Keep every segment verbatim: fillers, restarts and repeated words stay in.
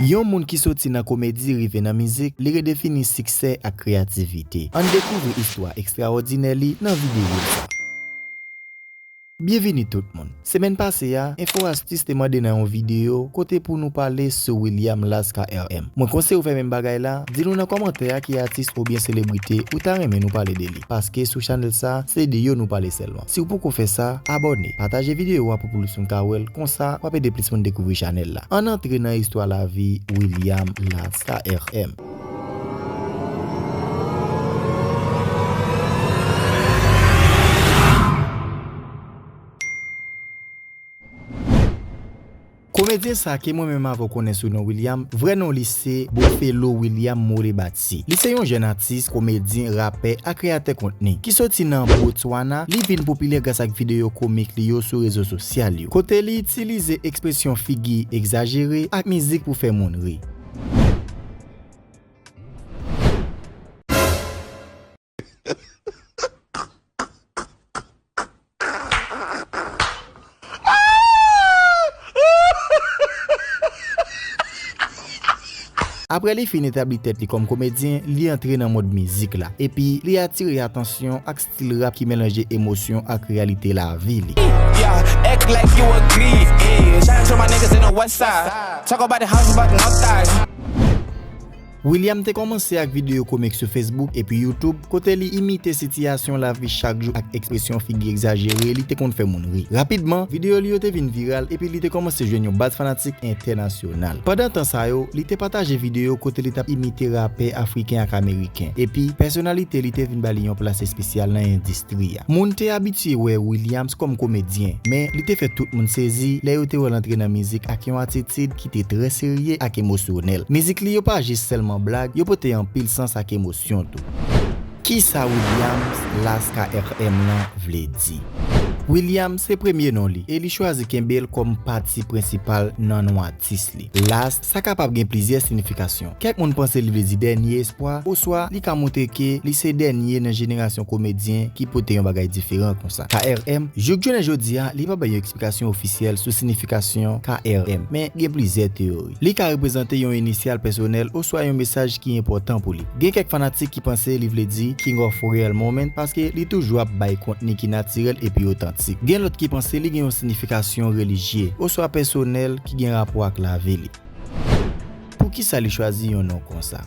Yon moun ki soti nan komedi rive nan mizik, li redefini siksè ak kreyativite. Ann dekouvri istwa ekstraòdinè li nan videyo sa. Byenvini tout moun. Semèn pase a, Enfo Astis te mande nan yon videyo kote pou nou pale sou William Laz K R M. Mwen konseye w fè menm bagay la, di nou nan kòmantè a ki atis oubyen selebrite ou ta renmen nou pale de li. Paske sou chanèl sa, se de yo nou pale sèlman. Si w poko fè sa, abòne, pataje videyo a pou plis moun ka wè l, konsa w ap ede plis moun dekouvri chanèl la. Ann antre nan istwa lavi William Laz K R M. Komedyen sa ke mwen menm avè w konnen sou non William, vrè non li se Bofelo William Molebatsi. Li se yon jèn atis, komedyen, rapè ak kreyatè kontni ki soti nan Botswana. Li vin popilè gras ak videyo komik li yo sou rezo sosyal yo, kote li itilize ekspresyon figi egzajere ak mizik pou fè moun ri. Apre li fin etabli tèt li kòm komedyen, li antre nan mond mizik la, epi li atire atansyon ak stil rap ki melanje emosyon ak reyalite lavi li. Yeah, act like you agree. Yeah, shout out to my niggas in the west side. Talk about the house, about the north side. William te kòmanse ak videyo komik sou Facebook epi YouTube, kote li imite sitiyasyon lavi chak jou ak ekspresyon figi egzajere li te konn fè moun ri. Rapidman, videyo li yo te vin viral epi li te kòmanse jwenn yon baz fanatik entènasyonal. Pandan tan sa yo, li te pataje videyo kote li t ap imite rapè afriken ak ameriken, epi pèsonalite li te vin ba li yon plas espesyal nan endistri a. Moun te abitye wè Williams kòm komedyen, men li te fè tout moun sezi lè yo te wè l antre nan mizik ak yon atitid ki te trè serye ak emosyonèl. Mizik li yo pa jis sèlman blag, yo pote anpil sans ak emosyon tou. Kisa Williams Laz K R M lan vle di? Williams se premye non li, e li chwazi kenbe l kòm pati prensipal nan non atis li. Laz, sa kapab gen plizyè sinifikasyon. Kèk moun panse li vle di dènye espwa, oswa li ka montre ke li se dènye nan jenerasyon komedyen ki pote yon bagay diferan konsa. K R M, jouk jounen jodi a, li pa bay yon eksplikasyon ofisyèl sou sinifikasyon K R M, men gen plizyè teyori. Li ka reprezante yon inisyal pèsonèl oswa yon mesaj ki enpòtan pou li. Gen kèk fanatik ki panse li vle di King of Real Moment paske li toujou ap bay kontni ki natirèl epi otantik. Gen lòt ki panse li gen yon sinifikasyon relijye oswa pèsonèl ki gen rapò ak lavi li. Poukisa li chwazi yon non konsa?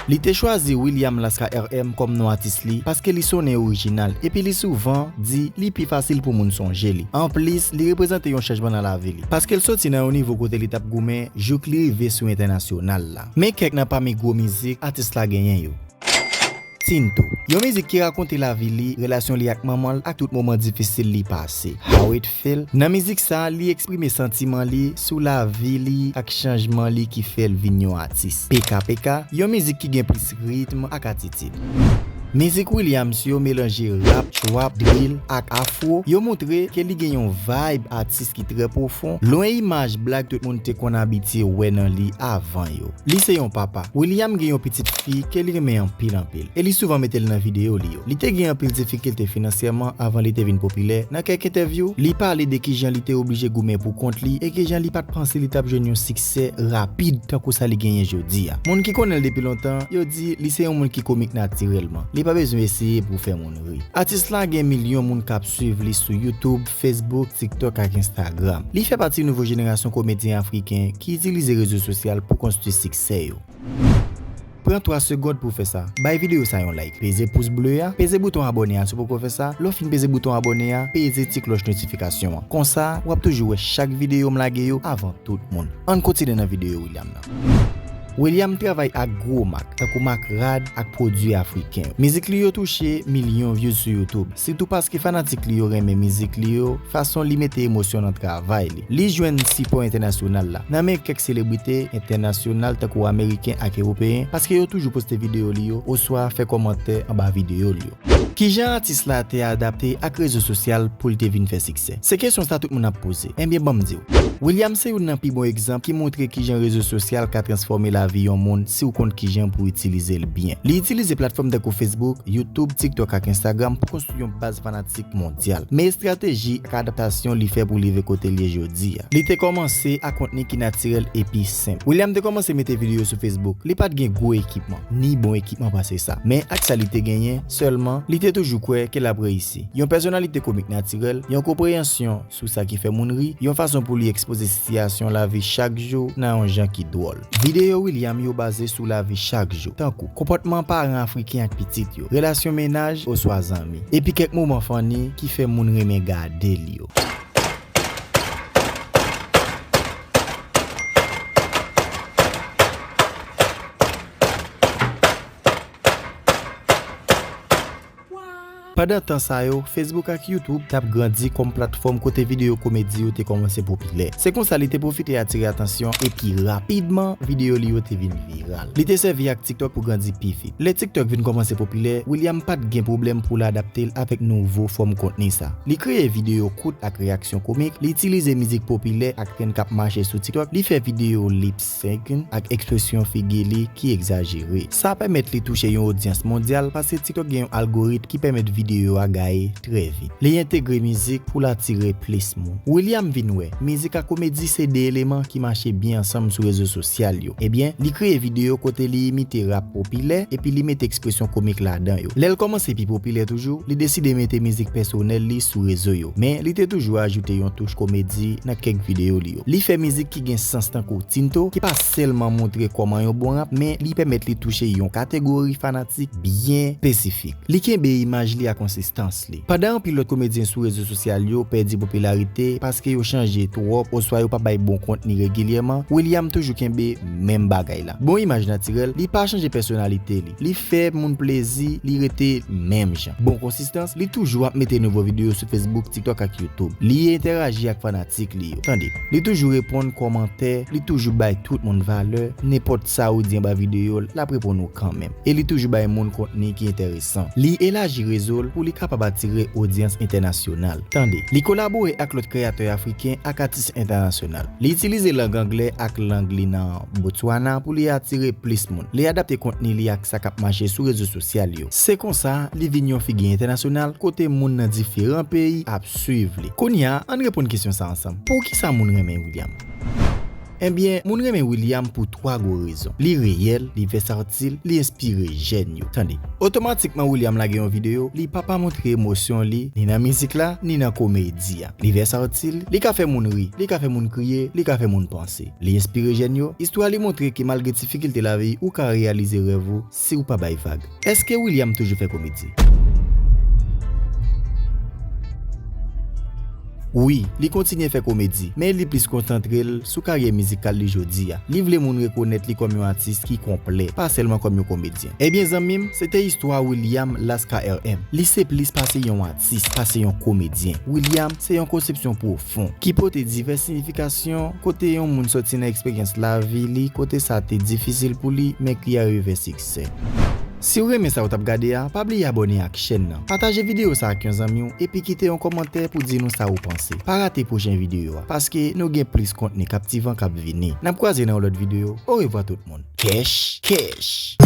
Li te chwazi William Laz K R M kòm non atis li paske li sonnen orijinal, epi li souvan di li pi fasil pou moun sonje li. Anplis, li reprezante yon chanjman nan lavi li, paske l soti nan yon nivo kote li t ap goumen jouk li rive sou entènasyonal la. Men kèk nan pami gwo mizik atis la genyen yo. Tinto, yon mizik ki rakonte lavi li, relasyon li ak manman l, ak tout moman difisil li pase. How It Feel. Nan mizik sa, li eksprime santiman li sou lavi li ak chanjman li ki fè l vin yon atis. P K P K, yon mizik ki gen plis ritm ak atitid. Mizik Williams yo melanje rap, trap, drill ak afro. Yo montre ke li gen yon vibe atis ki trè pwofon, lwen imaj blag tout moun te konn abitye wè nan li avan yo. Li se yon papa. William gen yon pitit fi ke li renmen anpil, anpil, e li souvan mete l nan videyo li yo. Li te gen anpil difikilte finansyèman avan li te vin popilè. Nan kèk entèvyou, li pale de kijan li te oblije goumen pou kont li e kijan li pa t panse li t ap jwenn yon siksè rapid tankou sa li genyen jodi a. Moun ki konnen l depi lontan, yo di li se yon moun ki komik natirèlman. Li pa bezwen eseye pou fè moun ri. Atis la gen milyon moun k ap swiv li sou YouTube, Facebook, TikTok ak Instagram. Li fè pati nouvo jenerasyon komedyen afriken ki itilize rezo sosyal pou konstwi siksè yo. Pran twa segond pou w fè sa. Bay videyo sa yon like. Peze pous ble a, peze bouton abòne a si w poko fè sa. Lè w fin peze bouton abòne a, peze ti klòch notifikasyon an. Konsa, w ap toujou wè chak videyo m lage yo avan tout moun. Ann kontinye nan videyo William nan. William travay ak gwo mak, tankou mak rad ak pwodui afriken yo. Mizik li yo touche milyon views sou YouTube, sitou paske fanatik li yo renmen mizik li yo, fason li mete emosyon nan travay li. Li jwenn sipò entènasyonal la nan men kèk selebrite entènasyonal tankou ameriken ak ewopeyen, paske yo toujou poste videyo li yo oswa fè kòmantè anba videyo li yo. Kijan atis la te adapte ak rezo sosyal pou l te vin fè siksè? Se kesyon sa tout moun ap poze. Ebyen, ban m di w. William se youn nan pi bon egzanp ki montre kijan rezo sosyal ka transfòme lavi yon moun si w konn kijan pou w itilize l byen. Li itilize platfòm tankou Facebook, YouTube, TikTok ak Instagram pou konstwi yon baz fanatik mondyal. Men estrateji ak adaptasyon li fè pou l rive kote l ye jodi a. Li te kòmanse ak kontni ki natirèl epi senp. William te kòmanse mete videyo sou Facebook. Li pa t gen gwo ekipman, ni bon ekipman pase sa. Men ak sa li te genyen sèlman, li te toujou kwè ke l ap reyisi. Yon pèsonalite komik natirèl, yon konpreyansyon sou sa ki fè moun ri, yon fason pou li ekspoze sitiyasyon lavi chak jou nan yon jan ki dwòl. Videyo William yo baze sou lavi chak jou, tankou konpòtman paran afriken ak pitit yo, relasyon mennaj oswa zanmi, epi kèk moman funny ki fè moun renmen gade l yo. Pandan tan sa yo, Facebook ak YouTube t ap grandi kòm platfòm kote videyo komedi yo te kòmanse popilè. Se konsa li te pwofite atire atansyon epi rapidman videyo li yo te vin viral. Li te sèvi ak TikTok pou grandi pi vit. Lè TikTok vin kòmanse popilè, William pa t gen pwoblèm pou l adapte l avèk nouvo fòm kontni sa. Li kreye videyo kout ak reyaksyon komik, li itilize mizik popilè ak trend k ap mache sou TikTok, li fè videyo lip syncing ak ekspresyon figi li ki egzajere. Sa pèmèt li touche yon odyans mondyal paske TikTok gen yon algorit ki pèmèt videyo a gaye trè vit. Li entegre mizik pou l atire plis moun. William vin wè, mizik ak komedi se de eleman ki mache byen ansanm sou rezo sosyal yo. Ebyen, li kreye videyo kote li imite rap popilè epi li mete ekspresyon komik ladan yo. Lè l kòmanse pi popilè toujou, li deside mete mizik pèsonèl li sou rezo yo. Men, li te toujou ajoute yon touch komedi nan kèk videyo li yo. Li fè mizik ki gen sans tankou Tinto, ki pa sèlman montre kòman yon bon rap, men li pèmèt li touche yon kategori fanatik byen espesifik. Li kenbe imaj li ak konsistans li. Pandan anpil lòt komedyen sou rezo sosyal yo pèdi popilarite paske yo chanje twòp oswa yo pa bay bon kontni regilyèman, William toujou kenbe menm bagay la. Bon imaj natirèl, li pa chanje pèsonalite li. Li fè moun plezi, li rete menm jan. Bon konsistans, li toujou ap mete nouvo videyo sou Facebook, TikTok ak YouTube. Li entèraji ak fanatik li yo. Tande, li toujou reponn kòmantè, li toujou bay tout moun valè, nenpòt sa ou di anba videyo l, l ap reponn ou kanmenm. E li toujou bay moun kontni ki enteresan. Li elaji rezo l pou li kapab atire odyans entènasyonal. Tande, li kolabore ak lòt kreyatè afriken ak atis entènasyonal. Li itilize lang anglè ak lang li nan Botswana pou li atire plis moun. Li adapte kontni li ak sa k ap mache sou rezo sosyal yo. Se konsa, li vin yon figi entènasyonal kote moun nan diferan peyi ap swiv li. Kounye a, ann reponn kesyon sa ansanm. Poukisa moun renmen William? Ebyen, moun renmen William pou twa gwo rezon. Li reyèl, li vèsatil, li enspire jèn yo. Tande. Otomatikman William lage yon videyo, li pa pa montre emosyon li, ni nan mizik la, ni nan komedi a. Li vèsatil, li ka fè moun ri, li ka fè moun kriye, li ka fè moun panse. Li enspire jèn yo, istwa li montre ke malgre difikilte lavi, ou ka reyalize rèv ou si w pa bay vag. Èske William toujou fè komedi? Wi, li kontinye fè komedi, men li plis konsantre l sou karyè mizikal li jodi a. Li vle moun rekonèt li kòm yon atis ki konplè, pa sèlman kòm yon komedyen. Ebyen, zanmi m, se te istwa William Las K R M. Li se plis pase yon atis, pase yon komedyen. William se yon konsepsyon pwofon, ki pote divès siyifikasyon, kote yon moun soti nan eksperyans lavi li, kote sa te difisil pou li, men ki arive siksè. Si w renmen sa w t ap gade a, pa bliye abòne ak chèn nan. Pataje videyo sa ak yon zanmi w, epi kite yon kòmantè pou di nou sa ou panse. Pa rate pwochen videyo a, paske nou gen plis kontni kaptivan k ap vini. N ap kwaze nan yon lòt videyo. Orevwa tout moun. Kèch, kèch.